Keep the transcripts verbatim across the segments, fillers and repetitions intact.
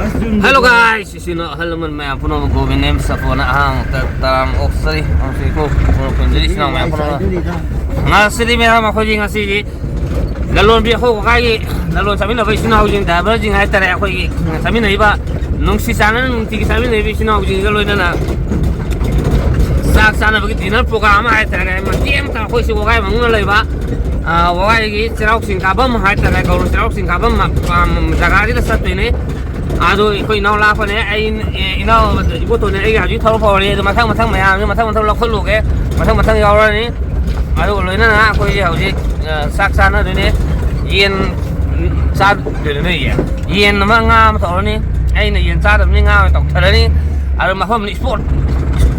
Hello guys, ꯏꯆꯤꯟ ꯏꯅꯥꯎ ꯑꯍꯜ ꯂꯃꯟ ꯃꯌꯥꯝ ꯄꯨꯝꯅꯃꯛ, ꯒꯣꯕꯤꯟ ꯅꯦꯝ ꯁꯥꯐꯣꯅ ꯑꯍꯥꯡ ꯇ-, ꯇꯔꯥꯝ ꯑꯣꯛꯆꯔꯤ꯫ ꯉꯁꯤ ꯀꯣ, ꯄꯨꯟꯅ ꯄꯨꯟꯖꯔꯤ ꯏꯆꯤꯟ ꯏꯅꯥꯎ ꯃꯌꯥꯝ ꯄꯨꯝꯅꯃꯛ꯫ ꯉꯁꯤꯗꯤ ꯃꯌꯥꯝ ꯑꯩꯈꯣꯏꯒꯤ ꯉꯁꯤꯗꯤ ꯂꯂꯣꯟꯕꯤ ꯑꯩꯈꯣꯏ ꯋꯥꯒꯥꯏꯒꯤ ꯂꯂꯣꯟ ꯆꯥꯃꯤꯟꯅꯕ ꯏꯆꯤꯟ ꯏꯅꯥꯎꯁꯤꯡ, driverꯁꯤꯡ ꯍꯥꯏꯇꯥꯔꯦ, ꯑꯩꯈꯣꯏꯒꯤ ꯆꯥꯃꯤꯟꯅꯔꯤꯕ ꯅꯨꯡꯁꯤ ꯆꯥꯟꯅꯅ ꯅꯨꯡꯇꯤꯒꯤ ꯆꯥꯃꯤꯟꯅꯔꯤꯕ ꯏꯆꯤꯟ ꯏꯅꯥꯎꯁꯤꯡꯒ ꯂꯣꯏꯅꯅ ꯆꯥꯛ ꯆꯥꯅꯕꯒꯤ dinner program ꯑꯃ ꯍꯥꯏꯇꯥꯔꯦ, ꯃꯇꯦꯛ ꯑꯃꯇꯪ ꯑꯩꯈꯣꯏꯁꯤ ꯋꯥꯒꯥꯏ ꯃꯅꯨꯡꯗ ꯂꯩꯕ, ꯑ, ꯋꯥꯒꯥꯏꯒꯤ ꯆꯩꯔꯥꯎ ꯆꯤꯡ ꯀꯥꯐꯝ ꯍꯥꯏꯇꯥꯔꯦ, ꯒꯧꯔ ꯆꯩꯔꯥꯎ ꯆꯤꯡ ꯀꯥꯐꯝ ꯃ-, ꯃ-, ꯖꯒꯥꯁꯤꯗ ꯆꯠꯇꯣꯏꯅꯦ꯫ ꯑꯗꯨ ꯑꯩꯈꯣꯏ ꯏꯅꯥꯎ ꯂꯥꯛꯄꯅꯦ, ꯑꯩ, ꯑꯦ, ꯏꯅꯥꯎ ꯏꯕꯣꯇꯣꯟꯅꯦ, ꯑꯩꯒꯤ ꯍꯧꯖꯤꯛ ꯊꯧꯔꯛꯄ ꯍꯧꯔꯦ꯫ ꯑꯗꯨ ꯃꯊꯪ ꯃꯊꯪ ꯃꯌꯥꯝꯁꯦ ꯃꯊꯪ ꯃꯊꯪ ꯂꯧꯈꯠꯂꯨꯒꯦ, ꯃꯊꯪ ꯃꯊꯪ ꯌꯥꯎꯔꯅꯤ꯫ ꯑꯗꯨꯒ ꯂꯣꯏꯅꯅ ꯑꯩꯈꯣꯏꯁꯦ ꯍꯧꯖꯤꯛ, ꯑ, ꯆꯥꯛ ꯆꯥꯅꯗꯣꯏꯅꯦ꯫ ꯌꯦꯟ ꯆꯥꯗꯣꯏꯅꯦ ꯅꯣꯏꯒꯤ? ꯌꯦꯟ ꯑꯃ, ꯉꯥ ꯑꯃ ꯇꯧꯔꯅꯤ꯫ ꯑꯩꯅ ꯌꯦꯟ ꯆꯥꯗꯕꯅꯤ, ꯉꯥ ꯑꯣꯏꯅ ꯇꯧꯊꯔꯅꯤ꯫ ꯑꯗꯨ ꯃꯐꯝ spot,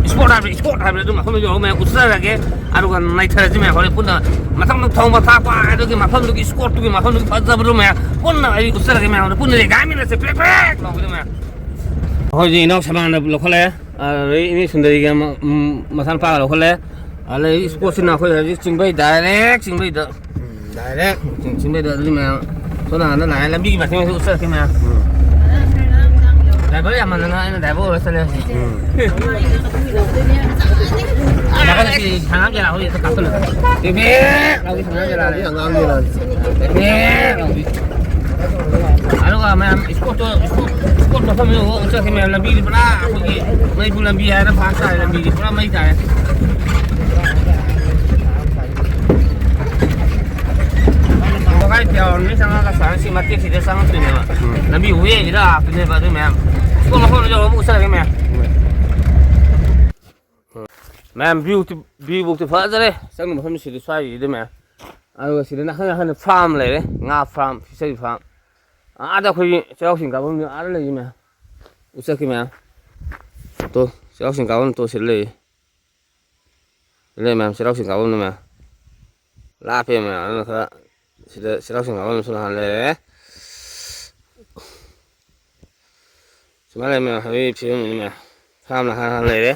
spot ꯍꯥꯏꯕ, spot ꯍꯥꯏꯕ ꯑꯗꯨ ꯃꯐꯝꯗꯨ ꯌꯧꯔꯒ ꯃꯌꯥꯝ ꯎꯠꯆꯔꯒꯦ꯫ ꯑꯗꯨꯒ ꯅꯩꯊꯔꯁꯤ ꯃꯌꯥꯝ ꯍꯣꯔꯦꯟ ꯄꯨꯟꯅ꯫ ꯃꯊꯪꯗ ꯊꯣꯡꯕ ꯊꯥꯛꯄ, ꯑꯗꯨꯒꯤ ꯃꯐꯝꯗꯨꯒꯤ spotꯇꯨꯒꯤ ꯃꯐꯝꯗꯨꯒꯤ ꯐꯖꯕꯗꯨ ꯃꯌꯥꯝ ꯄꯨꯟꯅ ꯑꯩ ꯎꯠꯆꯔꯒꯦ꯫ ꯃꯌꯥꯝꯗ ꯄꯨꯟꯅ ꯂꯩꯒꯥꯏꯃꯤꯟꯅꯁꯦ, ꯄ꯭ꯔꯦꯛ ꯄ꯭ꯔꯦꯛ ꯂꯥꯎꯕꯤꯗꯣ ꯃꯌꯥꯝ꯫ ꯑꯩꯈꯣꯏꯁꯦ ꯏꯅꯥꯎ ꯁꯃꯥꯟꯅ ꯂꯧꯈꯠꯂꯦ, ꯑꯗꯩ ꯏꯅꯦ ꯁꯨꯟꯗꯔꯤꯒ ꯃ-, ꯃ-, ꯃꯆꯥꯅꯨꯄꯥꯒ ꯂꯧꯈꯠꯂꯦ꯫ ꯑꯗꯩ spotꯁꯤꯅ ꯑꯩꯈꯣꯏ ꯍꯧꯖꯤꯛ ꯆꯤꯡꯕꯩ, direct ꯆꯤꯡꯕꯩꯗ꯫ ꯎꯝ, direct꯫ ꯆꯤꯡ-, ꯆꯤꯡꯕꯩꯗ ꯑꯗꯨꯗꯤ ꯃꯌꯥꯝ ꯁꯣꯝ ꯅꯥꯀꯟꯗ ꯂꯥꯛꯑꯦ, ꯂꯝꯕꯤꯒꯤ ꯃꯇꯦꯛ ꯃꯇꯦꯛ ꯎꯠꯆꯔꯛꯀꯦ ꯃꯌꯥꯝ꯫ ꯎꯝ꯫ Driver ꯌꯥꯝꯃꯟꯗꯅ ꯑꯩꯅ driver ꯑꯣꯏꯔ ꯆꯠꯂꯦ꯫ ꯎꯝ꯫ ꯅꯥꯀꯟꯗ ꯁꯤ ꯁꯅꯥꯝ ꯖꯦꯂꯥ ꯍꯧꯖꯤꯛ ꯀꯥꯞꯊꯣꯛꯂꯦ꯫ ꯕꯦꯕꯦ ꯂꯥꯎꯕꯤ ꯁꯅꯥꯝ ꯖꯦꯂꯥ꯫ ꯑꯉꯥꯡꯒꯤ ꯂꯥꯟ꯫ ꯕꯦꯕꯦ ꯂꯥꯎꯕꯤ꯫ ꯑꯗꯨꯒ ꯃꯌꯥꯝ spotꯇꯣ, spot, spot ꯃꯐꯝꯗꯣ ꯎꯠꯆꯔꯛꯀꯦ ꯃꯌꯥꯝ꯫ ꯂꯝꯕꯤꯗꯤ ꯄꯨꯔꯥ ꯑꯩꯈꯣꯏꯒꯤ ꯃꯅꯤꯄꯨꯔ ꯂꯝꯕꯤ ꯍꯥꯏꯅ ꯐꯥꯛ ꯇꯥꯔꯦ, ꯂꯝꯕꯤꯗꯤ ꯄꯨꯔꯥ ꯃꯩ ꯇꯥꯔꯦ꯫ ꯋꯥꯒꯥꯏ ꯇꯤꯌꯥꯎꯔꯣꯝꯗꯒꯤ ꯆꯪꯉꯒ ꯁꯨꯃꯥꯏꯅ ꯁꯤ ꯃꯇꯦꯛꯁꯤꯗ ꯆꯪꯉꯛꯇꯣꯏꯅꯦꯕ꯫ ꯎꯝ꯫ ꯂꯝꯕꯤ wayꯁꯤꯗ ꯂꯥꯛꯇꯣꯏꯅꯦꯕ ꯑꯗꯨ ꯃꯌꯥꯝ꯫ Spot ꯃꯐꯝꯗ ꯌꯧꯔꯒ ꯎꯠꯆꯔꯒꯦ ꯃꯌꯥꯝ꯫ ꯎꯝ꯫ ꯃꯌꯥꯝ viewꯇꯤ, viewꯐꯧꯇꯤ ꯐꯖꯔꯦ꯫ ꯆꯪꯕ ꯃꯐꯝꯁꯤꯗꯤ ꯁ꯭ꯋꯥꯏꯁꯤꯗ ꯃꯌꯥꯝ꯫ ꯑꯗꯨꯒ ꯁꯤꯗ ꯅꯥꯀꯟ ꯅꯥꯀꯟꯗ farm ꯂꯩꯔꯦ꯫ ꯉꯥ farm, fishery farm꯫ ꯑꯥꯗ ꯑꯩꯈꯣꯏꯒꯤ ꯆꯩꯔꯥꯎ ꯆꯤꯡ ꯀꯥꯐꯝꯗꯨ ꯑꯥꯗ ꯂꯩꯔꯤ ꯃꯌꯥꯝ꯫ ꯎꯆꯛꯀꯤ ꯃꯌꯥꯝ꯫ ꯇꯣ, ꯆꯩꯔꯥꯎ ꯆꯤꯡ ꯀꯥꯐꯝ ꯇꯣ ꯁꯤꯗ ꯂꯩꯔꯤ꯫ ꯁꯤꯗ ꯂꯩ ꯃꯌꯥꯝ, ꯆꯩꯔꯥꯎ ꯆꯤꯡ ꯀꯥꯐꯝꯗꯨ ꯃꯌꯥꯝ꯫ ꯂꯥꯞꯄꯦ ꯃꯌꯥꯝ, ꯑꯗꯨꯅ ꯈꯔ ꯁꯤꯗ ꯆꯩꯔꯥꯎ ꯆꯤꯡ ꯀꯥꯐꯝꯗꯨꯁꯨ ꯅꯍꯥꯟ ꯂꯩꯔꯦ꯫ ꯁꯨꯃꯥꯏꯅ ꯂꯩ ꯃꯌꯥꯝ, ꯍꯧꯖꯤꯛ ꯐꯤꯕꯝꯁꯤ ꯃꯌꯥꯝ꯫ Farmꯅ ꯍꯥꯟꯅ ꯍꯥꯟꯅ ꯂꯩꯔꯦ꯫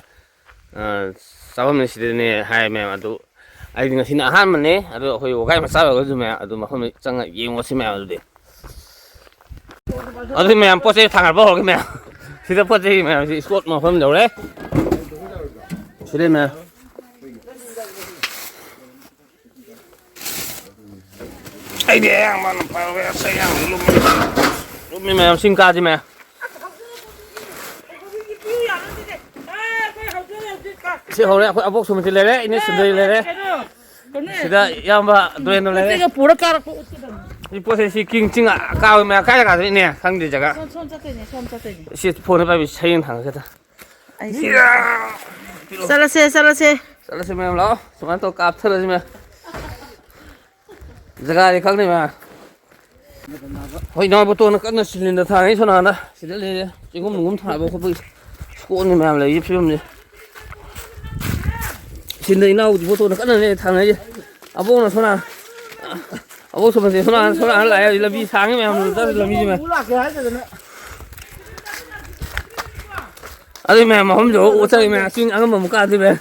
ꯑ, ꯆꯥꯐꯝꯅꯤ ꯁꯤꯗꯅꯦ ꯍꯥꯏ ꯃꯌꯥꯝ꯫ ꯑꯗꯨ ꯑꯩꯗꯤ ꯉꯁꯤꯅ ꯑꯍꯥꯟꯕꯅꯦ꯫ ꯑꯗꯣ ꯑꯩꯈꯣꯏ ꯋꯥꯒꯥꯏ ꯃꯆꯥ ꯑꯣꯏꯔꯒꯁꯨ ꯃꯌꯥꯝ ꯑꯗꯨ ꯃꯐꯝꯗ ꯆꯪꯉ ꯌꯦꯡꯉꯨꯁꯤ ꯃꯌꯥꯝ ꯑꯗꯨꯗꯤ꯫ ꯑꯗꯨꯗꯤ ꯃꯌꯥꯝ ꯄꯣꯠ ꯆꯩ ꯊꯥꯡꯒꯠꯄ ꯍꯧꯔꯒꯦ ꯃꯌꯥꯝ꯫ ꯁꯤꯗ ꯄꯣꯠ ꯆꯩ ꯃꯌꯥꯝꯁꯤ ꯏꯁꯀꯣꯠ ꯃꯐꯝ ꯌꯧꯔꯦ꯫ ꯁꯤꯗ ꯃꯌꯥꯝ꯫ ꯑꯩꯗꯤ ꯑꯌꯥꯝꯕꯅ ꯐꯔꯦ, ꯑꯁ ꯑꯌꯥꯝꯕ ꯂꯨꯝꯃꯤ꯫ ꯂꯨꯝꯃꯤ ꯃꯌꯥꯝ, ꯆꯤꯡ ꯀꯥꯁꯤ ꯃꯌꯥꯝ꯫ ꯁꯤ ꯍꯧꯔꯦ, ꯑꯩꯈꯣꯏ ꯑꯕꯣꯛ ꯁꯨꯃꯇꯤ ꯂꯩꯔꯦ, ꯏꯅꯦ ꯁꯨꯟꯗꯔꯤ ꯂꯩꯔꯦ꯫ ꯁꯤꯗ ꯏꯌꯥꯝꯕ ꯗ꯭ꯔꯦꯟꯗꯣ ꯂꯩꯔꯦ꯫ ꯄꯨꯔ ꯀꯥꯔꯛꯄ ꯎꯠꯀꯗꯕꯅꯤ꯫ ꯁꯤ ꯄꯣꯠꯁꯦ ꯁꯤ ꯀꯤꯡ ꯆꯤꯡ ꯀꯥꯕ ꯃꯌꯥꯝ ꯀꯥꯏꯗ ꯀꯥꯗꯣꯏꯅꯣ ꯏꯅꯦ? ꯈꯪꯗꯦ ꯖꯒꯥ꯫ ꯁꯣꯝ, ꯁꯣꯝ ꯆꯠꯇꯣꯏꯅꯦ, ꯁꯣꯝ ꯆꯠꯇꯣꯏꯅꯦ꯫ ꯁꯤ ꯐꯣꯟꯗ ꯄꯥꯏꯕꯤ ꯁꯌꯦꯡ ꯊꯥꯡꯒꯠꯀꯦ꯫ ꯑꯩ ꯁꯤ-, ꯌꯥ! ꯆꯠꯂꯁꯦ, ꯆꯠꯂꯁꯦ꯫ ꯆꯠꯂꯁꯤ ꯃꯌꯥꯝ ꯂꯥꯛꯑꯣ꯫ ꯁꯨꯃꯥꯏꯅ ꯇꯧ ꯀꯥꯞꯊꯔꯁꯤ ꯃꯌꯥꯝ꯫ ꯖꯒꯥꯗꯤ ꯈꯪꯗꯦ ꯃꯌꯥꯝ꯫ ꯍꯣꯏ, ꯏꯅꯥꯎ ꯕꯣꯇꯣꯟꯅ ꯀꯟꯅ ꯁꯤꯂꯤꯟꯗꯔ ꯊꯥꯡꯉꯤ ꯁꯣꯅꯥꯅ꯫ ꯁꯤꯗ ꯂꯩꯔꯦ꯫ ꯆꯦꯡꯒꯨꯝ ꯅꯨꯡꯒꯨꯝ ꯊꯥꯕ ꯈꯣꯠꯄꯒꯤ ꯏꯁꯀꯣꯟꯅꯤ ꯃꯌꯥꯝ ꯂꯩꯔꯤ ꯐꯤꯕꯝꯁꯦ꯫ ꯁꯤꯗ ꯏꯅꯥꯎꯗꯤ ꯕꯣꯇꯣꯟꯅ ꯀꯟꯅꯅꯦ ꯊꯥꯡꯉꯩꯁꯦ꯫ ꯑꯕꯣꯛꯅ ꯁꯣꯅꯥ-, ꯑꯕꯣꯛ ꯁꯣꯝꯁꯦ ꯁꯣꯅꯥ-, ꯁꯣꯅꯥꯅ ꯂꯥꯛꯑꯦ꯫ ꯍꯧꯖꯤꯛ ꯂꯝꯕꯤ ꯁꯥꯡꯉꯤ ꯃꯌꯥꯝ, ꯆꯠꯂꯤ ꯂꯝꯕꯤꯁꯦ ꯃꯌꯥꯝ꯫ ꯑꯗꯨ ꯃꯌꯥꯝ ꯃꯐꯝꯁꯦ ꯑꯣ ꯆꯠꯂꯤ ꯃꯌꯥꯝ꯫ ꯆꯤꯡ ꯑꯉꯝꯕ ꯑꯃꯨꯛ ꯀꯥꯗꯣꯏ ꯃꯌꯥꯝ꯫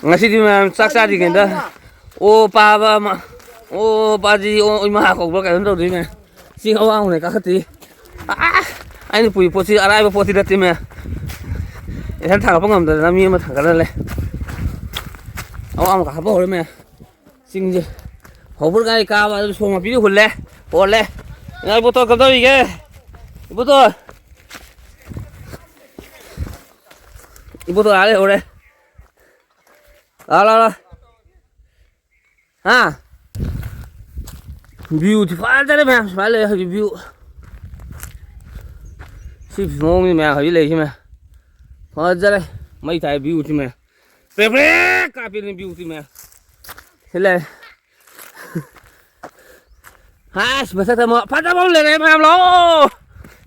ꯉꯁꯤꯗꯤ ꯃꯌꯥꯝ ꯆꯥꯛ ꯆꯥꯗ꯭ꯔꯤꯉꯩꯗ ꯑꯣ ꯄꯥꯕ ꯑꯃ, ꯑꯣ ꯄꯥꯁꯤ, ꯑꯣ ꯏꯃꯥ ꯀꯧꯕ꯭ꯔꯥ ꯀꯩꯅꯣꯝ ꯇꯧꯗꯣꯏꯅꯦ꯫ ꯆꯤꯡ ꯑꯋꯥꯡꯕꯅꯦ ꯀꯥꯈꯠꯇꯤ꯫ ꯑꯥ! ꯑꯩꯅ ꯄꯨꯔꯤ ꯄꯣꯠꯁꯤ ꯑꯔꯥꯏꯕ ꯄꯣꯠꯇꯤ ꯅꯠꯇꯦ ꯃꯌꯥꯝ꯫ ꯏꯊꯟ ꯊꯥꯡꯒꯠꯄ ꯉꯝꯗꯗꯅ ꯃꯤ ꯑꯃ ꯊꯥꯡꯒꯠꯍꯜꯂꯦ꯫ ꯑꯋꯥꯡꯕ ꯀꯥꯈꯠꯄ ꯍꯧꯔꯦ ꯃꯌꯥꯝ꯫ ꯆꯤꯡꯁꯦ ꯍꯧꯕꯗ ꯉꯥꯏꯔꯤ ꯀꯥꯕ, ꯑꯗꯨ ꯁꯣꯝ ꯃꯄꯤꯗꯤ ꯍꯨꯜꯂꯦ, ꯍꯣꯜꯂꯦ꯫ ꯏꯅꯥꯎ ꯏꯕꯣꯇꯣꯟ ꯀꯝꯗꯧꯔꯤꯒꯦ? ꯏꯕꯣꯇꯣꯟ! ꯏꯕꯣꯇꯣꯟ ꯑꯥ ꯂꯩꯍꯧꯔꯦ꯫ ꯂꯥꯎ, ꯂꯥꯎ, ꯂꯥꯎ꯫ ꯍꯥ? View ꯗꯤ ꯐꯖꯔꯦ ꯃꯌꯥꯝ, ꯁꯨꯃꯥꯏꯅ ꯂꯩꯔꯦ ꯍꯧꯖꯤꯛ view꯫ ꯁꯤ ꯃꯑꯣꯡꯅꯤ ꯃꯌꯥꯝ ꯍꯧꯖꯤꯛ ꯂꯩꯔꯤꯁꯤ ꯃꯌꯥꯝ꯫ ꯐꯖꯔꯦ꯫ ꯃꯩ ꯊꯥꯏ view ꯁꯤ ꯃꯌꯥꯝ꯫ ꯄ꯭ꯔꯦꯛ ꯄ꯭ꯔꯦꯛ ꯀꯥꯞꯄꯤꯅꯤ view ꯁꯤ ꯃꯌꯥꯝ꯫ ꯁꯤ ꯂꯩꯔꯦ꯫ ꯑꯁ, ꯃꯊꯛꯇ ꯑꯃꯨꯛ ꯐꯖꯕ ꯑꯃ ꯂꯩꯔꯦ ꯃꯌꯥꯝ, ꯂꯥꯛꯑꯣ꯫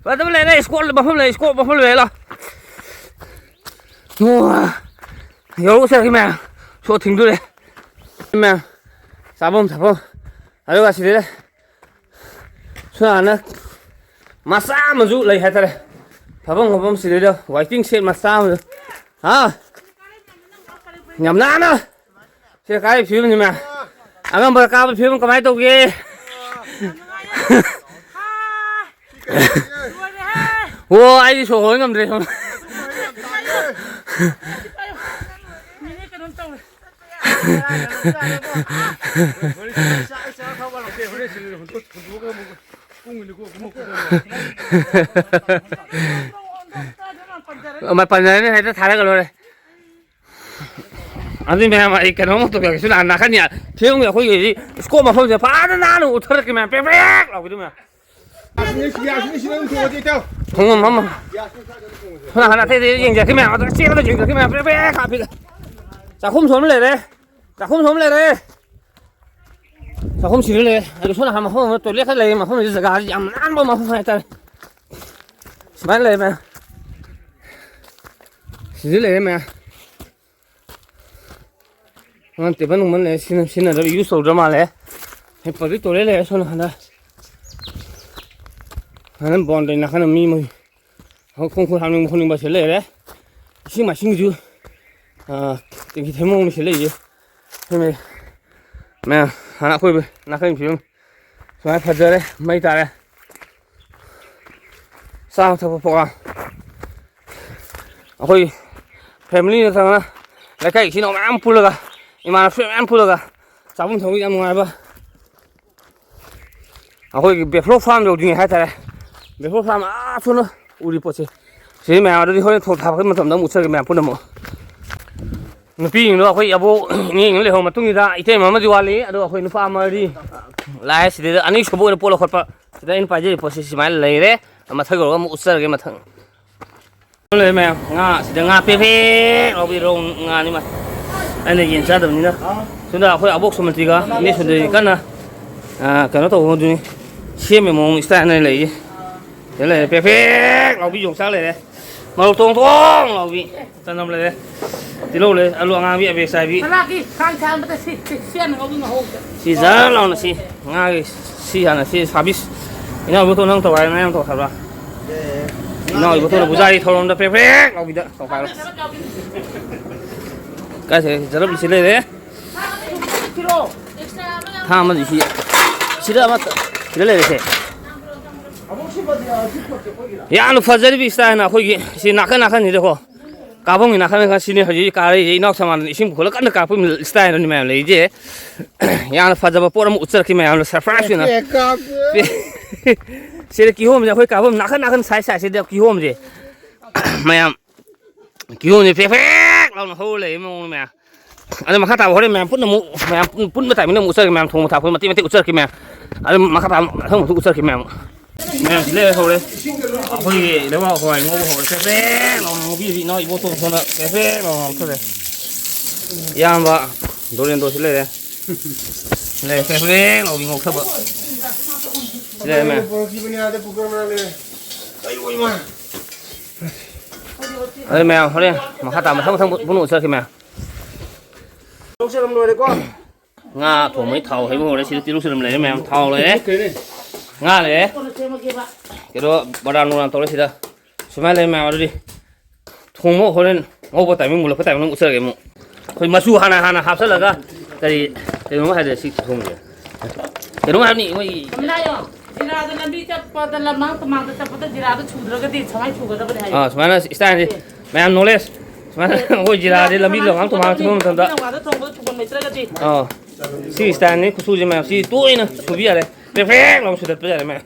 ꯐꯖꯕ ꯂꯩꯔꯦ, ꯏꯁꯀꯣꯠ ꯃꯐꯝ ꯂꯩ, ꯏꯁꯀꯣꯠ ꯃꯐꯝ ꯂꯩꯔꯦ, ꯂꯥꯛꯑꯣ꯫ ꯑꯣ, ꯌꯧꯔꯛꯑꯁꯦ ꯃꯌꯥꯝ, ꯁꯣ ꯊꯤꯡꯗꯣꯔꯦ꯫ ꯃꯌꯥꯝ, ꯆꯥꯐꯝ ꯊꯛꯐꯝ, ꯑꯗꯨꯒ ꯁꯤꯗꯩꯗ ꯁꯨꯃꯥꯏꯅ ꯃꯆꯥ ꯑꯃꯁꯨ ꯂꯩ ꯍꯥꯏꯇꯥꯔꯦ꯫ ꯊꯕꯛ ꯃꯐꯝ ꯁꯤꯗꯩꯗ waiting shed ꯃꯆꯥ ꯑꯃꯁꯨ꯫ ꯍꯥ? ꯌꯥꯝ ꯅꯥꯟꯅ꯫ ꯁꯦ ꯀꯥꯏ ꯐꯤꯕꯝꯁꯤ ꯃꯌꯥꯝ꯫ ꯑꯉꯝꯕ ꯀꯥꯕ ꯐꯤꯕꯝ ꯀꯃꯥꯏꯅ ꯇꯧꯒꯦ? ꯑꯣ, ꯑꯩꯗꯤ ꯁꯣꯔ ꯍꯣꯟ ꯉꯝꯗ꯭ꯔꯦ ꯁꯣꯝꯗ꯫ ꯃꯥꯏ ꯄꯟꯖꯔꯅꯤ, ꯍꯦꯛꯇ ꯊꯥꯔꯒ ꯂꯣꯏꯔꯦ꯫ ꯑꯗꯨꯏ ꯃꯌꯥꯝ, ꯑꯩ ꯀꯩꯅꯣꯝ ꯇꯧꯖꯔꯛꯀꯦ꯫ ꯁꯤ ꯅꯍꯥꯟ ꯅꯥꯀꯟ ꯊꯦꯡꯕ ꯑꯩꯈꯣꯏꯒꯤ ꯁ꯭ꯀꯣꯞ ꯃꯐꯝꯁꯦ ꯐꯖꯅ ꯅꯥꯟꯅ ꯎꯠꯊꯔꯛꯀꯦ ꯃꯌꯥꯝ, ꯄ꯭ꯔꯦꯛ ꯄ꯭ꯔꯦꯛ ꯂꯥꯎꯕꯤꯗꯣ ꯃꯌꯥꯝ꯫ ꯌꯥꯁꯤꯅ, ꯌꯥꯁꯤꯅ, ꯁꯤꯅ ꯑꯗꯨꯝ ꯊꯣꯡꯉꯁꯦ, ꯏꯇꯥꯎ꯫ ꯊꯣꯡꯉꯝ ꯑꯃ꯫ ꯁꯣꯝ ꯅꯥꯀꯟ ꯑꯇꯩꯗ ꯌꯦꯡꯖꯔꯛꯀꯦ ꯃꯌꯥꯝ꯫ ꯑꯗꯨ ꯆꯦꯜꯂꯒ ꯌꯦꯡꯖꯔꯛꯀꯦ ꯃꯌꯥꯝ꯫ ꯄ꯭ꯔꯦꯛ ꯄ꯭ꯔꯦꯛ ꯀꯥꯞꯄꯤꯗ꯫ ꯆꯥꯛꯈꯨꯝꯁꯨ ꯑꯃ ꯂꯩꯔꯦ꯫ ꯆꯥꯛꯈꯨꯝꯁꯨ ꯑꯃ ꯂꯩꯔꯦ꯫ ꯆꯥꯛꯈꯨꯝ ꯁꯤꯗ ꯂꯩꯔꯦ꯫ ꯑꯗꯨ ꯁꯣꯝ ꯅꯥꯀꯟ ꯃꯐꯝ ꯑꯃ ꯇꯣꯏꯂꯦꯠ ꯈꯔ ꯂꯩꯔꯦ꯫ ꯃꯐꯝꯁꯤ ꯖꯒꯥꯁꯤ ꯌꯥꯝ ꯅꯥꯟꯕ ꯃꯐꯝ ꯍꯥꯏꯇꯥꯔꯦ꯫ ꯁꯨꯃꯥꯏꯅ ꯂꯩꯔꯦ ꯃꯌꯥꯝ꯫ ꯁꯤꯗ ꯂꯩꯔꯦ ꯃꯌꯥꯝ꯫ ꯑꯉꯥꯡ ꯇꯦꯕꯜ ꯅꯨꯡꯕꯜ ꯂꯩꯔꯦ, ꯁꯤꯖꯤꯟꯅ-, ꯁꯤꯖꯤꯟꯅꯗꯕ, ꯌꯨꯁ ꯇꯧꯗ꯭ꯔ ꯃꯥꯜꯂꯦ꯫ ꯍꯦ, ꯄꯕ꯭ꯂꯤꯛ ꯇꯣꯏꯂꯦꯠ ꯂꯩꯔꯦ ꯁꯣꯝ ꯅꯥꯀꯟꯗ꯫ ꯅꯥꯀꯟ ꯕꯥꯎꯟꯗꯔꯤ ꯅꯥꯀꯟꯗ ꯃꯤ ꯃꯣꯏ ꯈꯣꯡ ꯈꯨꯠ ꯍꯥꯝꯅꯤꯡꯕ ꯈꯣꯠꯅꯤꯡꯕ ꯁꯤ ꯂꯩꯔꯦ꯫ ꯏꯁꯤꯡ ꯃꯥꯏꯁꯤꯡꯁꯨ, ꯑꯥ, ꯇꯦꯡꯀꯤ ꯊꯦꯡꯕ ꯃꯑꯣꯡꯗ ꯁꯤ ꯂꯩꯌꯦ꯫ ꯁꯤ ꯂꯩ꯫ ꯃꯌꯥꯝ, ꯍꯥꯟꯅ ꯑꯀꯣꯏꯕ ꯅꯥꯀꯟꯒꯤ ꯐꯤꯕꯝ ꯁꯨꯃꯥꯏꯅ ꯐꯖꯔꯦ, ꯃꯩ ꯇꯥꯔꯦ꯫ ꯆꯥꯕ ꯊꯛꯄ ꯄ꯭ꯔꯣꯒ꯭ꯔꯥꯝ꯫ ꯑꯩꯈꯣꯏ ꯐꯦꯃꯤꯂꯤ ꯅꯠꯇ꯭ꯔꯒꯅ ꯂꯩꯀꯥꯏ ꯏꯆꯤꯟ ꯏꯅꯥꯎ ꯃꯌꯥꯝ ꯄꯨꯜꯂꯒ, ꯏꯃꯥꯟꯅꯕꯁꯨ ꯃꯌꯥꯝ ꯄꯨꯜꯂꯒ ꯆꯥꯐꯝ ꯊꯛꯐꯝ ꯌꯥꯝ ꯅꯨꯡꯉꯥꯏꯕ꯫ ꯑꯩꯈꯣꯏꯒꯤ ꯕꯦꯐ꯭ꯂꯣ ꯐꯥꯔꯝ ꯌꯧꯗ꯭ꯔꯤꯉꯩ ꯍꯥꯏꯇꯥꯔꯦ꯫ ꯕꯦꯐ꯭ꯂꯣ ꯐꯥꯔꯝ ꯑꯥ ꯁꯣꯝꯗ ꯎꯔꯤ ꯄꯣꯠꯁꯦ꯫ ꯁꯤ ꯃꯌꯥꯝ ꯑꯗꯨꯗꯤ ꯍꯣꯔꯦꯟ ꯊꯣꯡ ꯊꯥꯛꯄꯒꯤ ꯃꯇꯝꯗ ꯑꯃꯨꯛ ꯎꯠꯆꯔꯒꯦ ꯃꯌꯥꯝ ꯄꯨꯟꯅ ꯑꯃꯨꯛ꯫ ꯅꯨꯄꯤꯁꯤꯡꯗꯣ ꯑꯩꯈꯣꯏ ꯑꯕꯣꯛ ꯏꯅꯦꯁꯤꯡ ꯂꯩꯍꯧꯔ ꯃꯇꯨꯡꯁꯤꯗ ꯏꯇꯩꯃ ꯑꯃꯗꯤ ꯋꯥꯠꯂꯤ꯫ ꯑꯗꯣ ꯑꯩꯈꯣꯏ ꯅꯨꯄꯥ ꯃꯔꯤ ꯂꯥꯛꯑꯦ꯫ ꯁꯤꯗꯩꯗ ꯑꯅꯤꯁꯨꯕ ꯑꯣꯏꯅ ꯄꯣꯠ ꯂꯧꯈꯠꯄ꯫ ꯁꯤꯗ ꯑꯩꯅ ꯄꯥꯏꯖꯔꯤ ꯄꯣꯠꯁꯤ ꯁꯨꯃꯥꯏꯅ ꯂꯩꯔꯦ꯫ ꯃꯊꯛ ꯌꯧꯔꯒ ꯑꯃꯨꯛ ꯎꯠꯆꯔꯒꯦ ꯃꯊꯪ꯫ ꯂꯩꯔꯦ ꯃꯌꯥꯝ꯫ ꯉꯥ ꯁꯤꯗ ꯉꯥ ꯄꯦꯛ ꯄꯦꯛ ꯂꯥꯎꯕꯤ ꯔꯧ ꯉꯥꯅꯤ ꯃꯥ꯫ ꯑꯩꯅ ꯌꯦꯟ ꯆꯥꯗꯕꯅꯤꯅ꯫ ꯁꯣꯝꯗ ꯑꯩꯈꯣꯏ ꯑꯕꯣꯛ ꯁꯨꯃꯇꯤꯒ ꯏꯅꯦ ꯁꯨꯟꯗꯔꯤ ꯀꯟꯅ, ꯑ, ꯀꯩꯅꯣ ꯇꯧꯕꯗꯨꯅꯤ꯫ ꯁꯦꯝꯃꯤ ꯃꯑꯣꯡ ꯏꯁꯇꯥꯏꯜꯅꯦ ꯂꯩꯔꯤꯁꯦ꯫ ꯁꯤꯗ ꯂꯩꯔꯦ ꯄꯦꯛ ꯄꯦꯛ ꯂꯥꯎꯕꯤ ꯌꯣꯡꯆꯥꯛ ꯂꯩꯔꯦ꯫ ꯃꯔꯣꯛ ꯇꯣꯡ ꯇꯣꯡ ꯂꯥꯎꯕꯤ꯫ ꯆꯅꯝ ꯂꯩꯔꯦ꯫ ꯇꯤꯜꯍꯧ ꯂꯩꯔꯦ꯫ ꯑꯂꯨ ꯑꯉꯥꯡꯕꯤ ꯑꯕꯦ ꯆꯥꯏꯕꯤ꯫ ꯃꯅꯥꯛꯀꯤ ꯈꯥꯡ ꯁꯥꯡꯕꯗ ꯁꯤ, ꯁꯤ, ꯁꯤ ꯌꯥꯝ ꯉꯧꯕꯤ ꯉꯧꯍꯧꯗꯦ꯫ ꯁꯤ ꯖꯔ ꯂꯥꯎꯅ ꯁꯤ ꯉꯥꯒꯤ ꯁꯤ ꯍꯥꯟꯅ ꯁꯤ ꯁꯥꯕꯤꯁ꯫ ꯏꯅꯥꯎ ꯏꯕꯣꯇꯣꯟ ꯅꯪ ꯇꯧꯈꯥꯏꯔꯣ, ꯅꯪ ꯇꯧꯈꯥꯏꯕ꯭ꯔꯥ? ꯏꯅꯥꯎ ꯏꯕꯣꯇꯣꯟꯅ ꯕꯨꯖꯥꯔꯤ ꯊꯧꯔꯝꯗ ꯄ꯭ꯔꯦꯛ ꯄ꯭ꯔꯦꯛ ꯂꯥꯎꯕꯤꯗ ꯇꯧꯈꯥꯏꯔꯣ꯫ ꯀꯥꯏꯁꯦ ꯖꯔꯝ ꯁꯤ ꯂꯩꯔꯦ꯫ ꯊꯥꯡ ꯑꯃꯗꯤ ꯁꯤ, ꯁꯤꯗ ꯑꯃ ꯁꯤꯗ ꯂꯩꯔꯦꯁꯦ꯫ ꯌꯥꯝꯅ ꯐꯖꯔꯤꯕ ꯏꯁꯇꯥꯏꯜꯅ ꯑꯩꯈꯣꯏꯒꯤ ꯁꯤ ꯅꯥꯀꯟ ꯅꯥꯀꯟꯁꯤꯗꯀꯣ, ꯀꯥꯐꯝꯒꯤ ꯅꯥꯀꯟ ꯅꯥꯀꯟ ꯁꯤꯅꯦ ꯍꯧꯖꯤꯛ ꯀꯥꯔꯛꯏꯁꯦ, ꯏꯅꯥꯎ ꯁꯃꯥꯟꯗꯅ ꯏꯁꯤꯡ ꯄꯨꯈꯠꯂ ꯀꯟꯅ ꯀꯥꯞꯄꯒꯤ ꯏꯁꯇꯥꯏꯜꯅꯤ ꯃꯌꯥꯝ ꯂꯩꯔꯤꯁꯦ꯫ ꯌꯥꯝꯅ ꯐꯖꯕ ꯄꯣꯠ ꯑꯃ ꯎꯠꯆꯔꯛꯈꯤ ꯃꯌꯥꯝꯅ, ꯁꯔꯄ꯭ꯔꯥꯏꯖ ꯑꯣꯏꯅ꯫ ꯁꯤꯗ ꯀꯤꯍꯣꯝꯁꯦ ꯑꯩꯈꯣꯏ ꯀꯥꯐꯝ ꯅꯥꯀꯟ ꯅꯥꯀꯟ ꯁꯥꯏ ꯁꯥꯏꯁꯤꯗ ꯀꯤꯍꯣꯝꯁꯦ ꯃꯌꯥꯝ ꯀꯤꯍꯣꯝꯁꯦ ꯄꯦꯛ ꯄꯦꯛ ꯂꯥꯎꯅ ꯍꯧꯔ ꯂꯩꯌꯦ ꯃꯑꯣꯡꯗ ꯃꯌꯥꯝ꯫ ꯑꯗꯣ ꯃꯈꯥ ꯇꯥꯕ ꯍꯣꯔꯦꯟ ꯃꯌꯥꯝ ꯄꯨꯟꯅ ꯑꯃꯨꯛ, ꯃꯌꯥꯝ ꯄꯨꯟ-, ꯄꯨꯟꯕ ꯇꯥꯏꯃꯤꯡꯗ ꯑꯃꯨꯛ ꯎꯠꯆꯔꯛꯀꯦ ꯃꯌꯥꯝ, ꯊꯣꯡꯕ ꯊꯥꯛꯄ ꯃꯇꯦꯛ ꯃꯇꯦꯛ ꯎꯠꯆꯔꯛꯀꯦ ꯃꯌꯥꯝ꯫ ꯑꯗꯨ ꯃꯈꯥ ꯇꯥꯕ ꯃꯊꯪ ꯑꯃꯨꯛꯁꯨ ꯎꯠꯆꯔꯛꯀꯦ ꯃꯌꯥꯝ꯫ ꯃꯌꯥꯝ ꯁꯤ ꯂꯩꯔꯦ ꯍꯧꯔꯦ꯫ ꯑꯩꯈꯣꯏꯒꯤ ꯂꯩꯕꯥꯛ ꯍꯋꯥꯏ ꯉꯧꯕ ꯍꯧꯔꯦ꯫ ꯄꯦꯛ ꯄꯦꯛ ꯂꯥꯎꯅ ꯉꯧꯕꯤꯔꯤ ꯏꯅꯥꯎ ꯏꯕꯣꯇꯣꯟ ꯁꯣꯝꯗ ꯄꯦꯛ ꯄꯦꯛ ꯂꯥꯎꯅ ꯉꯧꯊꯔꯦ꯫ ꯏꯌꯥꯝꯕ ꯗꯣꯔꯦꯟꯗ꯭ꯔꯣꯁꯨ ꯂꯩꯔꯦ꯫ ꯂꯩꯔꯦ ꯄꯦꯛ ꯄꯦꯛ ꯂꯥꯎꯕꯤ ꯉꯧꯊꯕ꯫ ꯁꯤ ꯂꯩꯔꯦ ꯃꯌꯥꯝ꯫ ꯑꯗꯨ ꯃꯌꯥꯝ ꯍꯣꯔꯦꯟ ꯃꯈꯥ ꯇꯥ ꯃꯊꯪ ꯃꯊꯪ ꯄꯨꯟꯅ ꯎꯠꯆꯔꯛꯀꯦ ꯃꯌꯥꯝ꯫ ꯂꯧꯁꯤꯜꯂꯝ ꯂꯣꯏꯔꯦꯀꯣ꯫ ꯉꯥ ꯊꯣꯡꯕꯩ ꯊꯥꯎ ꯍꯩꯕ ꯍꯧꯔꯦ꯫ ꯁꯤꯗ ꯇꯤꯜꯍꯧ ꯆꯅꯝ ꯂꯩꯔꯦ ꯃꯌꯥꯝ꯫ ꯊꯥꯎ ꯂꯩꯔꯦ꯫ ꯉꯥ ꯂꯩꯔꯦ꯫ ꯀꯩꯅꯣ ꯕꯗꯥꯝ ꯅꯨꯡꯗꯥꯝ ꯇꯧꯔꯦ ꯁꯤꯗ꯫ ꯁꯨꯃꯥꯏꯅ ꯂꯩꯔꯦ ꯃꯌꯥꯝ꯫ ꯑꯗꯨꯗꯤ ꯊꯣꯡꯕ ꯍꯣꯔꯦꯟ ꯉꯧꯕ ꯇꯥꯏꯃꯤꯡ, ꯃꯨꯜꯂꯛꯄ ꯇꯥꯏꯃꯤꯡ ꯎꯠꯆꯔꯒꯦ ꯑꯃꯨꯛ꯫ ꯑꯩꯈꯣꯏ ꯃꯆꯨ ꯍꯥꯟꯅ, ꯍꯥꯟꯅ ꯍꯥꯞꯆꯜꯂꯒ ꯀꯔꯤ, ꯀꯩꯅꯣꯝ ꯍꯥꯏꯗ꯭ꯔꯦ ꯁꯤ ꯊꯣꯡꯕꯁꯦ꯫ ꯀꯩꯅꯣꯝ ꯍꯥꯏꯕꯅꯤ ꯃꯣꯏꯒꯤ꯫ ꯀꯃꯂꯥꯌꯣ, ꯖꯤꯔꯥꯗ ꯂꯝꯕꯤ ꯆꯠꯄꯗ ꯂꯝꯃꯥꯡ ꯇꯨꯃꯥꯡꯗ ꯆꯠꯄꯗ ꯖꯤꯔꯥꯗ ꯁꯨꯗ꯭ꯔꯒꯗꯤ ꯁꯃꯥꯏ ꯁꯨꯒꯗꯕꯅꯤ ꯍꯥꯏꯌꯦ꯫ ꯑꯥ, ꯁꯨꯃꯥꯏꯅ ꯏꯁꯇꯥꯏꯜꯁꯦ꯫ ꯃꯌꯥꯝ ꯅꯣꯂꯦꯖ꯫ ꯁꯨꯃꯥꯏꯅ ꯑꯩꯈꯣꯏ ꯖꯤꯔꯥꯗꯤ ꯂꯝꯕꯤ ꯂꯝꯃꯥꯡ ꯇꯨꯃꯥꯡ ꯆꯠꯄ ꯃꯇꯝꯗ꯫ ꯅꯨꯄꯤ ꯅꯨꯄꯥꯗ ꯊꯣꯡꯕꯗ ꯊꯨꯝ ꯂꯩꯇ꯭ꯔꯒꯗꯤ꯫ ꯑꯥ꯫ ꯁꯤ ꯏꯁꯇꯥꯏꯜꯅꯤ ꯈꯨꯁꯨꯁꯦ ꯃꯌꯥꯝ꯫ ꯁꯤ ꯇꯣꯏꯅ ꯁꯨꯕꯤ ꯌꯥꯔꯦ꯫ ꯄ꯭ꯔꯦꯛ ꯄ꯭ꯔꯦꯛ ꯂꯥꯎꯅ ꯁꯨꯗꯠꯄ ꯌꯥꯔꯦ ꯃꯌꯥꯝ꯫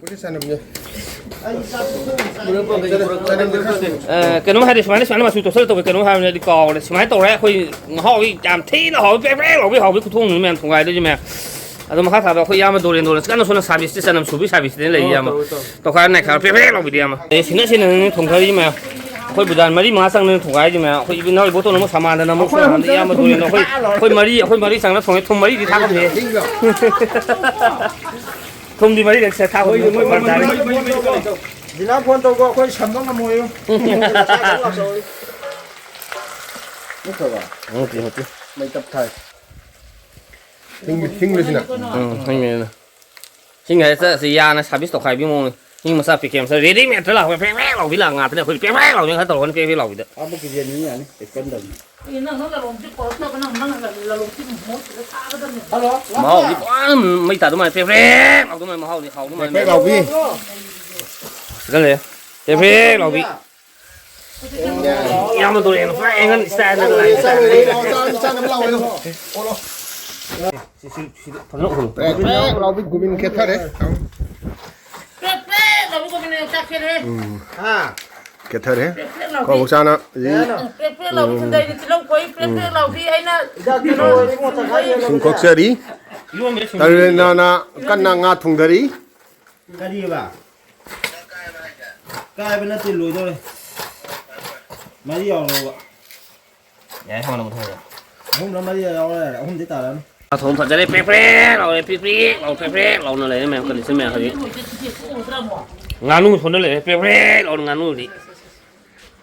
ꯑꯦ, ꯀꯩꯅꯣꯝ ꯍꯥꯏꯗꯤ ꯁꯨꯃꯥꯏꯅ, ꯁꯨꯃꯥꯏꯅ ꯃꯆꯨ ꯇꯣꯠꯁꯜꯂ ꯇꯧꯕ ꯀꯩꯅꯣꯝ ꯍꯥꯏꯕꯅꯤ, ꯑꯩꯗꯤ ꯀꯥꯎꯔꯦ꯫ ꯁꯨꯃꯥꯏꯅ ꯇꯧꯔꯦ ꯑꯩꯈꯣꯏ ꯃꯍꯥꯎꯒꯤ ꯌꯥꯝ ꯊꯤꯅ ꯍꯥꯎꯕ, ꯄ꯭ꯔꯦꯛ ꯄ꯭ꯔꯦꯛ ꯂꯥꯎꯕꯒꯤ ꯍꯥꯎꯕꯒꯤ ꯈꯨꯊꯣꯡꯅꯤ ꯃꯌꯥꯝ ꯊꯣꯡꯒꯥꯏꯗꯣꯏꯁꯦ ꯃꯌꯥꯝ꯫ ꯑꯗꯣ ꯃꯈꯥ ꯊꯥꯕ ꯑꯩꯈꯣꯏ ꯏꯌꯥꯝꯕ ꯗꯣꯔꯦꯟꯗ꯭ꯔꯣꯅ ꯀꯟꯅ ꯁꯣꯝꯗ ꯁꯥꯔꯚꯤꯁꯁꯇ ꯆꯅꯝ ꯁꯨꯕꯤ ꯁꯥꯔꯚꯤꯁꯇꯅ ꯂꯩ ꯏꯌꯥꯝꯕ꯫ ꯇꯧꯈꯥꯏ ꯅꯥꯏꯈꯥꯏ ꯄ꯭ꯔꯦꯛ ꯄ꯭ꯔꯦꯛ ꯂꯥꯎꯕꯤꯗꯤ ꯏꯌꯥꯝꯕ꯫ ꯑꯦ, ꯁꯤꯡꯅ ꯁꯤꯡꯅꯅꯤ ꯊꯣꯡꯊꯔꯤꯁꯦ ꯃꯌꯥꯝ꯫ ꯑꯩꯈꯣꯏ ꯕꯨꯗꯥꯟ ꯃꯔꯤ ꯃꯉꯥ ꯆꯪꯗꯅ ꯊꯣꯡꯒꯥꯏꯔꯤꯁꯦ ꯃꯌꯥꯝ꯫ ꯑꯩꯈꯣꯏ ꯏꯕꯤꯅꯥꯎ ꯏꯕꯣꯇꯣꯟ ꯑꯃ ꯁꯃꯥꯟꯗꯅ ꯑꯃꯨꯛ ꯑꯩꯈꯣꯏ ꯑꯍꯨꯝ ꯁꯃꯥꯟꯗ ꯆꯪꯅ ꯏꯌꯥꯝꯕ ꯊꯣꯡꯉꯦ꯫ ꯗꯣꯔꯦꯟꯗ꯭ꯔꯣ ꯑꯩꯈꯣꯏ, ꯑꯩꯈꯣꯏ ꯃꯔꯤ, ꯑꯩꯈꯣꯏ ꯃꯔꯤ ꯆꯪꯅ ꯊꯣꯡꯉꯦ꯫ ꯊꯨꯝ ꯃꯔꯤꯗꯤ ꯊꯥꯛꯀꯗꯦ꯫ ꯊꯨꯝꯗꯤ ꯃꯔꯤꯔꯛ ꯁꯦ ꯊꯥꯛꯄ ꯃꯣꯏ, ꯃꯣꯏ, ꯃꯣꯏ, ꯃꯣꯏ, ꯃꯣꯏ, ꯃꯣꯏ, ꯃꯣꯏ, ꯃꯣꯏ꯫ ꯖꯤꯅꯥ ꯐꯣꯟ ꯇꯧꯕ ꯑꯩꯈꯣꯏ ꯁꯝꯕ ꯉꯝꯃꯣꯏꯌꯨ꯫ ꯅꯠꯇ꯭ꯔꯕ? ꯅꯠꯇꯦ, ꯅꯠꯇꯦ꯫ ꯃꯩ ꯇꯞ ꯊꯥꯏ꯫ ꯍꯤꯡ-, ꯍꯤꯡꯂꯤꯁꯤꯅ? ꯎꯝ, ꯍꯤꯡꯂꯤꯁꯤꯅ꯫ ꯍꯤꯡ ꯍꯥꯏꯁꯦ ꯁꯤ ꯌꯥꯅ ꯁꯥꯔꯚꯤꯁ ꯇꯧꯈꯥꯏꯕꯤ ꯃꯑꯣꯡꯅꯤ꯫ ꯍꯤꯡ ꯃꯆꯥ ꯄꯦꯀꯦꯠ ꯃꯆꯥ ꯔꯦꯗꯤꯃꯦꯗꯇ ꯂꯥꯛꯄ ꯄ꯭ꯔꯦꯛ ꯄ꯭ꯔꯦꯛ ꯂꯥꯎꯕꯤ ꯂꯥꯛ ꯉꯥꯛꯇꯅꯦ꯫ ꯑꯩꯈꯣꯏꯗꯤ ꯄ꯭ꯔꯦꯛ ꯄ꯭ꯔꯦꯛ ꯂꯥꯎꯕꯤ ꯈꯔ ꯇꯧꯔꯒꯅꯤ ꯄ꯭ꯔꯦꯛ ꯄ꯭ꯔꯦꯛ ꯂꯥꯎꯕꯤꯗ꯫ ꯑꯥ, ꯄꯨꯛꯀꯤ ꯌꯦꯟꯅꯤ ꯌꯥꯅꯤ, ꯀꯩꯁꯨ ꯀꯟꯗꯕꯅꯤ꯫ ꯑꯦ, ꯅꯪ, ꯅꯪ ꯂꯂꯣꯟꯕꯗꯤ ꯀꯧꯔꯛꯇꯕ, ꯅꯪ, ꯅꯪ ꯂ-, ꯂꯂꯣꯟꯕꯗꯤ ꯃꯍꯨꯠ ꯁꯤꯗ ꯊꯥꯒꯗꯕꯅꯤ꯫ ꯍꯜꯂꯣ, ꯂꯥꯛꯑꯣ꯫ ꯃꯍꯥꯎꯗꯤ ꯐꯖꯅ ꯃꯩ ꯇꯥꯗꯧ ꯃꯥꯜꯂꯦ꯫ ꯄ꯭ꯔꯦꯛ ꯄ꯭ꯔꯦꯛ ꯂꯥꯎꯗꯧ ꯃꯥꯜꯂꯦ꯫ ꯃꯍꯥꯎꯗꯤ ꯍꯥꯎꯗꯧ ꯃꯥꯜꯂꯦ꯫ ꯄ꯭ꯔꯦꯛ ꯄ꯭ꯔꯦꯛ ꯂꯥꯎꯕꯤ꯫ ꯀꯜꯂꯦ꯫ ꯇꯦꯐꯦ ꯂꯥꯎꯕꯤ꯫ ꯌꯥꯝꯅ ꯇꯧꯔꯛꯑꯦ꯫ ꯄꯨꯔꯥ ꯑꯦꯡꯒꯜ ꯏꯁꯇꯥꯏꯜꯗ ꯂꯥꯏ ꯏꯁꯇꯥꯏꯜꯗ꯫ ꯆꯥꯅꯕ ꯂꯥꯛꯑꯣ꯫ ꯐꯖꯅ ꯎꯍꯜꯂꯨ꯫ ꯄ꯭ꯔꯦꯛ ꯄ꯭ꯔꯦꯛ ꯂꯥꯎꯕꯤ ꯒꯨꯃꯤꯟ ꯈꯦꯠꯊꯔꯦ꯫ ꯄ꯭ꯔꯦꯛ ꯄ꯭ꯔꯦꯛ ꯂꯥꯎꯕꯤ ꯒꯨꯃꯤꯟ ꯆꯥꯛꯁꯦ꯫ ꯎꯝ꯫ ꯍꯥ? ꯈꯦꯠꯊꯔꯦ꯫ ꯄ꯭ꯔꯦꯛ ꯄ꯭ꯔꯦꯛ ꯂꯥꯎꯕꯤ꯫ ꯀꯣꯛ ꯆꯥꯅ꯫ ꯎꯝ, ꯄ꯭ꯔꯦꯛ ꯄ꯭ꯔꯦꯛ ꯂꯥꯎꯕꯤ ꯁꯨꯝꯗꯩꯗꯤ ꯇꯤꯜꯍꯧ ꯈꯣꯏ ꯄ꯭ꯔꯦꯛ ꯄ꯭ꯔꯦꯛ ꯂꯥꯎꯕꯤ ꯑꯩꯅ ꯏꯁꯤꯡ ꯈꯣꯛꯆꯔꯤ꯫ ꯇꯔꯦꯅꯥꯅ ꯀꯟꯅ ꯉꯥ ꯊꯣꯡꯗꯔꯤ꯫ ꯀꯔꯤꯕ? ꯀꯥꯏꯕ ꯅꯠꯇꯦ, ꯂꯣꯏꯗꯧꯔꯦ꯫ ꯃꯔꯤ ꯌꯥꯎꯔꯕ? ꯌꯥꯏ, ꯍꯥꯎꯅ ꯃꯨꯊꯠꯂꯣ꯫ ꯑꯍꯨꯝꯂ ꯃꯔꯤꯔ ꯌꯥꯎꯔꯦ, ꯑꯍꯨꯝꯗꯤ ꯇꯥꯔꯅꯤ꯫ ꯊꯣꯡ ꯐꯖꯔꯦ, ꯄ꯭ꯔꯦꯛ ꯄ꯭ꯔꯦꯛ ꯂꯥꯎꯔꯦ, ꯄ꯭ꯔꯦꯛ ꯄ꯭ꯔꯦꯛ ꯂꯥꯎ, ꯄ꯭ꯔꯦꯛ ꯄ꯭ꯔꯦꯛ ꯂꯥꯎꯅ ꯂꯩꯔꯦ ꯃꯌꯥꯝ, ꯀꯟꯗꯤꯁꯟ ꯃꯌꯥꯝ ꯍꯧꯖꯤꯛ꯫ ꯉꯥꯅꯨ ꯁꯣꯝꯗ ꯂꯩꯔꯦ, ꯄ꯭ꯔꯦꯛ ꯄ꯭ꯔꯦꯛ ꯂꯥꯎꯅ ꯉꯥꯅꯨꯗꯤ꯫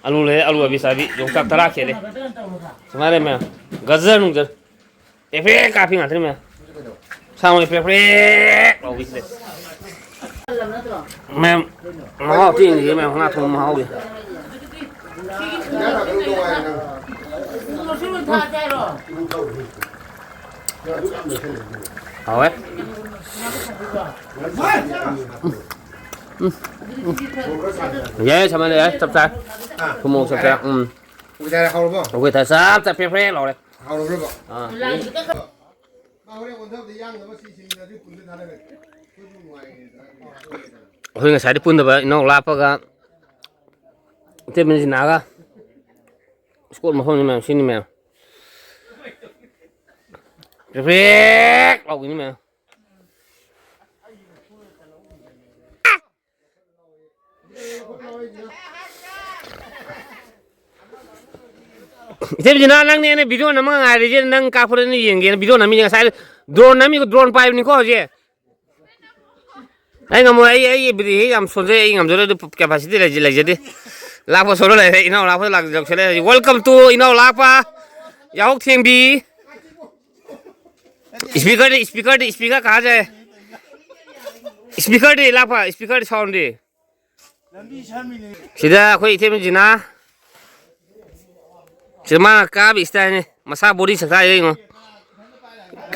ꯑꯂꯨ ꯂꯩꯔꯦ, ꯑꯂꯨ ꯑꯕꯤ ꯆꯥꯕꯤ, ꯌꯣꯡꯆꯥꯛ ꯇꯔꯥ ꯈꯦꯠꯂꯦ꯫ ꯁꯨꯃꯥꯏꯅ ꯂꯩ ꯃꯌꯥꯝ꯫ ꯒꯖꯔ ꯅꯨꯡꯖꯔ꯫ ꯄ꯭ꯔꯦꯛ ꯄ꯭ꯔꯦꯛ ꯀꯥꯞꯄꯤ ꯉꯥꯛꯇꯅꯤ ꯃꯌꯥꯝ꯫ ꯁꯥ ꯃꯣꯏ ꯄ꯭ꯔꯦꯛ ꯄ꯭ꯔꯦꯛ ꯂꯥꯎꯕꯤꯁꯤꯗ꯫ ꯃꯌꯥꯝ, ꯃꯍꯥꯎ ꯑꯝꯇ ꯌꯦꯡꯁꯤꯒꯦ ꯃꯌꯥꯝ, ꯉꯥ ꯊꯣꯡꯕ ꯃꯍꯥꯎꯁꯦ꯫ ꯍꯥꯎꯋꯦ꯫ ꯎꯝ꯫ ꯎꯝ꯫ ꯌꯥꯏ, ꯁꯃꯟ ꯌꯥꯏ, ꯆꯞ ꯆꯥꯏ꯫ ꯊꯨꯝ ꯃꯣꯔꯣꯛ ꯆꯞ ꯆꯥꯏ꯫ ꯎꯝ꯫ ꯎꯏꯊꯔꯦ, ꯍꯥꯎꯔꯕꯣ? ꯑꯩꯈꯣꯏ ꯊꯥ ꯆꯞ ꯆꯞ ꯄ꯭ꯔꯦꯛ ꯄ꯭ꯔꯦꯛ ꯂꯥꯎꯔꯦ꯫ ꯍꯥꯎꯔꯕ꯭ꯔꯣ? ꯑꯥ꯫ ꯃꯥ ꯍꯣꯔꯦꯟ ꯑꯣꯟꯊꯕꯗ ꯌꯥꯝꯅꯕ ꯁꯤ ꯁꯤꯡꯗꯗꯤ ꯄꯨꯟꯅ ꯊꯥꯗꯔꯦ꯫ ꯑꯩꯈꯣꯏꯁꯨ ꯅꯨꯡꯉꯥꯏꯌꯦ꯫ ꯑꯩꯈꯣꯏ ꯉꯁꯥꯏꯗꯤ ꯄꯨꯟꯗꯕ ꯏꯅꯥꯎ ꯂꯥꯞꯄꯒ ꯏꯇꯩꯃ ꯖꯤꯅꯥꯒ ꯏꯁꯄꯣꯔꯠ ꯃꯐꯝꯅꯤ ꯃꯌꯥꯝ ꯁꯤꯅꯤ ꯃꯌꯥꯝ꯫ ꯄ꯭ꯔꯦꯛ ꯄ꯭ꯔꯦꯛ ꯂꯥꯎꯕꯤꯅꯤ ꯃꯌꯥꯝ꯫ ꯏꯆꯦ ꯕꯤꯖꯤꯅꯥ, ꯅꯪꯅꯦ ꯑꯩꯅ ꯚꯤꯗꯤꯑꯣ ꯅꯝꯃ ꯉꯥꯏꯔꯤꯁꯦ, ꯅꯪ ꯀꯥꯞꯄꯗ ꯑꯩꯅ ꯌꯦꯡꯒꯦꯅ ꯚꯤꯗꯤꯑꯣ ꯅꯝꯃꯤꯅꯦ꯫ ꯉꯁꯥꯏ ꯗ꯭ꯔꯣꯟ ꯅꯝꯃꯤ, ꯗ꯭ꯔꯣꯟ ꯄꯥꯏꯕꯅꯤꯀꯣ ꯍꯧꯖꯤꯛ꯫ ꯑꯩ ꯉꯝꯃꯣꯏ, ꯑꯩ, ꯑꯩ ꯕꯤꯗꯤ ꯍꯦꯛ ꯌꯥꯝ ꯁꯣꯟꯖꯩ, ꯑꯩ ꯉꯝꯖꯔꯣꯏ, ꯑꯗꯨ ꯀꯦꯄꯥꯁꯤꯇꯤ ꯂꯩꯖ-, ꯂꯩꯖꯗꯦ꯫ ꯂꯥꯛꯄ ꯁꯣꯜꯂ ꯂꯩꯔꯦ, ꯏꯅꯥꯎ ꯂꯥꯛꯄ ꯂꯥꯛ-, ꯌꯧꯁꯜꯂꯦ꯫ Welcome to ꯏꯅꯥꯎ ꯂꯥꯛꯄ, ꯌꯥꯍꯧ ꯊꯦꯡꯕꯤ꯫ ꯏꯁꯄꯤꯀꯔꯗꯤ, ꯏꯁꯄꯤꯀꯔꯗꯤ, ꯏꯁꯄꯤꯀꯔ ꯀꯍꯥ ꯖꯥꯏ? ꯏꯁꯄꯤꯀꯔꯗꯤ ꯂꯥꯛꯄ, ꯏꯁꯄꯤꯀꯔꯗꯤ ꯁꯥꯎꯟꯗꯤ꯫ ꯁꯤꯗ ꯑꯩꯈꯣꯏ ꯏꯇꯩꯃ ꯖꯤꯅꯥ꯫ ꯁꯤꯗ ꯃꯥꯅ ꯀꯥꯕꯤ ꯏꯁꯇꯥꯏꯜꯅꯤ꯫ ꯃꯁꯥ ꯕꯣꯗꯤ ꯁꯛꯇꯥ ꯌꯦꯡꯉꯣ꯫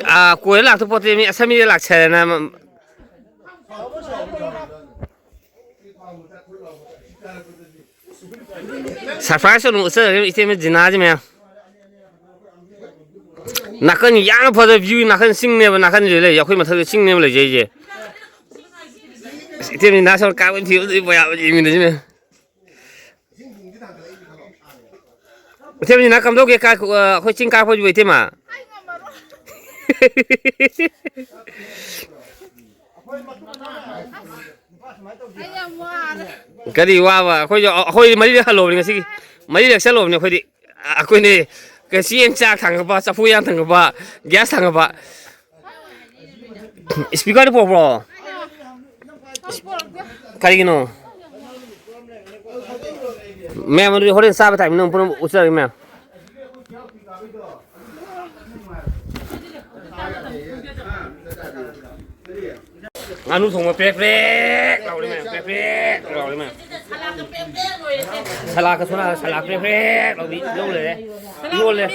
ꯑꯥ, ꯀꯣꯏꯔ ꯂꯥꯛꯇ ꯄꯣꯠꯇꯦ, ꯃꯤ ꯑꯁꯝꯕꯤꯗ ꯂꯥꯛꯆꯔꯦꯅ꯫ Surprise ꯑꯣꯏꯅ ꯎꯠꯆꯔꯒꯦ ꯏꯇꯩꯃ ꯖꯤꯅꯥꯁꯤ ꯃꯌꯥꯝ꯫ ꯅꯥꯀꯟ ꯌꯥꯝꯅ ꯐꯖꯕ view, ꯅꯥꯀꯟ ꯆꯤꯡꯅꯦꯕ, ꯅꯥꯀꯟꯁꯤꯗ ꯂꯩ, ꯑꯩꯈꯣꯏ ꯃꯊꯛꯇ ꯆꯤꯡꯅꯦꯕ ꯂꯩꯖꯩꯁꯦ꯫ ꯑꯁ, ꯏꯇꯩꯃ ꯖꯤꯅꯥ ꯁꯣꯝ ꯀꯥꯕ ꯊꯤꯕꯗ ꯃꯌꯥꯝ ꯌꯦꯡꯃꯤꯟꯅꯁꯤ ꯃꯌꯥꯝ꯫ ꯏꯇꯩꯃ ꯖꯤꯅꯥ ꯀꯝꯗꯧꯒꯦ? ꯀꯥ-, ꯑ, ꯑꯩꯈꯣꯏ ꯆꯤꯡ ꯀꯥꯔꯛꯄꯁꯤꯕꯨ ꯏꯇꯩꯃ? ꯑꯩ ꯌꯥꯝ ꯋꯥꯔꯦ꯫ ꯀꯔꯤ ꯋꯥꯕ? ꯑꯩꯈꯣꯏꯁꯨ, ꯑꯩꯈꯣꯏ ꯃꯔꯤꯔꯛ ꯍꯜꯂꯨꯕꯅꯤ ꯉꯁꯤꯒꯤ꯫ ꯃꯔꯤꯔꯛ ꯆꯠꯂꯨꯕꯅꯤ ꯑꯩꯈꯣꯏꯗꯤ꯫ ꯑꯩꯈꯣꯏꯅꯤ ꯆꯦꯡ ꯆꯥꯛ ꯊꯥꯡꯒꯠꯄ, ꯆꯐꯨ ꯎꯌꯥꯟ ꯊꯥꯡꯒꯠꯄ, gas ꯊꯥꯡꯒꯠꯄ꯫ Speakerꯗꯤ ꯄꯨꯔꯛꯄ꯭ꯔꯣ? ꯀꯔꯤꯒꯤꯅꯣ? ꯃꯌꯥꯝ, ꯑꯗꯨꯗꯤ ꯍꯣꯔꯦꯟ ꯆꯥꯕ timingꯗ ꯑꯃꯨꯛ ꯄꯨꯟꯅ ꯎꯠꯆꯔꯒꯦ ꯃꯌꯥꯝ꯫ ꯉꯥꯅꯨ ꯊꯣꯡꯕ ꯄ꯭ꯔꯦꯛ ꯄ꯭ꯔꯦꯛ ꯂꯥꯎꯔꯤ ꯃꯌꯥꯝ, ꯄ꯭ꯔꯦꯛ ꯄ꯭ꯔꯦꯛ ꯂꯥꯎꯔꯤ ꯃꯌꯥꯝ꯫ ꯁꯂꯥꯛꯀ ꯁꯣꯝ ꯅꯥꯀꯟ ꯁꯂꯥꯛ ꯄ꯭ꯔꯦꯛ ꯄ꯭ꯔꯦꯛ ꯂꯥꯎꯕꯤ ꯂꯧ ꯂꯩꯔꯦ꯫ ꯏꯔꯣꯜꯂꯦ꯫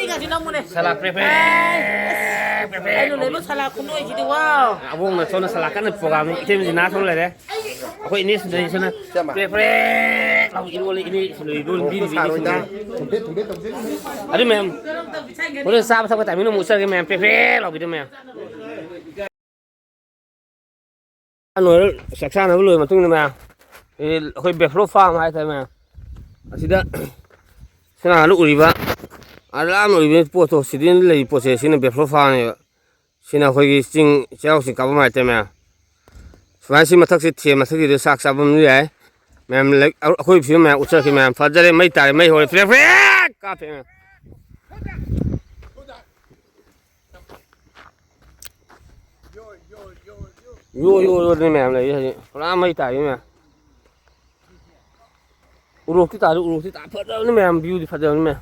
ꯁꯂꯥꯛ ꯄ꯭ꯔꯦꯛ ꯄ꯭ꯔꯦꯛ, ꯄ꯭ꯔꯦꯛ ꯄ꯭ꯔꯦꯛ ꯂꯥꯎꯕꯤ꯫ ꯁꯂꯥꯛ ꯈꯨꯅꯣꯏꯁꯤꯗꯤ, ꯋꯥꯎ꯫ ꯑꯕꯣꯛꯅ ꯁꯣꯝꯗ ꯁꯂꯥꯛ ꯀꯟꯅ program, ꯏꯇꯩꯃ ꯖꯤꯅꯥ ꯁꯣꯝ ꯂꯩꯔꯦ꯫ ꯑꯩꯈꯣꯏ ꯏꯅꯦ ꯁꯨꯟꯗꯔꯤ ꯁꯣꯝꯅ ꯄ꯭ꯔꯦꯛ ꯄ꯭ꯔꯦꯛ ꯂꯥꯎ ꯏꯔꯣꯜꯂꯦ, ꯏꯅꯦ ꯁꯨꯟꯗꯔꯤ ꯏꯔꯣꯜ ꯕꯤꯔꯤ ꯕꯤꯔꯤ ꯁꯨꯟꯗꯔꯤ꯫ ꯑꯗꯨ ꯃꯌꯥꯝ, ꯍꯣꯔꯦꯟ ꯆꯥꯕ ꯊꯛꯄ timingꯗ ꯑꯃꯨꯛ ꯎꯠꯆꯔꯒꯦ ꯃꯌꯥꯝ, ꯄ꯭ꯔꯦꯛ ꯄ꯭ꯔꯦꯛ ꯂꯥꯎꯕꯤꯗꯣ ꯃꯌꯥꯝ꯫ ꯂꯣꯏꯔ, ꯆꯥꯛ ꯆꯥꯅꯕ ꯂꯣꯏꯔ ꯃꯇꯨꯡꯗ ꯃꯌꯥꯝ, ꯑꯦ, ꯑꯩꯈꯣꯏ buffalo farm ꯍꯥꯏꯇꯥꯔꯦ ꯃꯌꯥꯝ꯫ ꯑꯁꯤꯗ ꯁꯅꯥꯍꯥꯟ ꯎꯔꯤꯕ, ꯑꯥ ꯂꯥꯞꯅ ꯎꯔꯤꯕ ꯄꯣꯠꯇꯣ, ꯁꯤꯗ ꯂꯩꯔꯤꯕ ꯄꯣꯠꯁꯦ, ꯁꯤꯅ buffalo farmꯅꯦꯕ꯫ ꯁꯤꯅ ꯑꯩꯈꯣꯏꯒꯤ ꯆꯤꯡ ꯆꯩꯔꯥꯎ ꯆꯤꯡ ꯀꯥꯐꯝ ꯍꯥꯏꯇꯥꯔꯦ ꯃꯌꯥꯝ꯫ ꯁꯨꯃꯥꯏꯅ ꯁꯤ ꯃꯊꯛꯁꯤ ꯊꯦꯝ ꯃꯊꯛꯁꯤꯗ ꯆꯥꯛ ꯆꯥꯐꯝꯁꯨ ꯌꯥꯏ꯫ ꯃꯌꯥꯝ ꯂꯩ-, ꯑꯩꯈꯣꯏ ꯐꯤꯕꯝ ꯃꯌꯥꯝ ꯎꯠꯆꯔꯛꯀꯦ ꯃꯌꯥꯝ꯫ ꯐꯖꯔꯦ, ꯃꯩ ꯇꯥꯔꯦ, ꯃꯩ ꯍꯧꯔꯦ, ꯐ꯭ꯔꯦꯛ ꯐ꯭ꯔꯦꯛ ꯀꯥꯞꯄꯦ ꯃꯌꯥꯝ꯫ ꯌꯣ ꯌꯣ ꯌꯣ ꯌꯣ꯫ ꯌꯣ ꯌꯣ ꯌꯣ ꯅꯦ ꯃꯌꯥꯝ ꯂꯩꯔꯤ ꯍꯧꯖꯤꯛ꯫ ꯄꯨꯔꯥ ꯃꯩ ꯇꯥꯔꯤ ꯃꯌꯥꯝ꯫ ꯎꯔꯣꯛꯇꯤ ꯇꯥꯔꯤ, ꯎꯔꯣꯛꯇꯤ ꯇꯥ-, ꯐꯖꯕꯅꯤ ꯃꯌꯥꯝ, viewꯗꯤ ꯐꯖꯕꯅꯤ ꯃꯌꯥꯝ꯫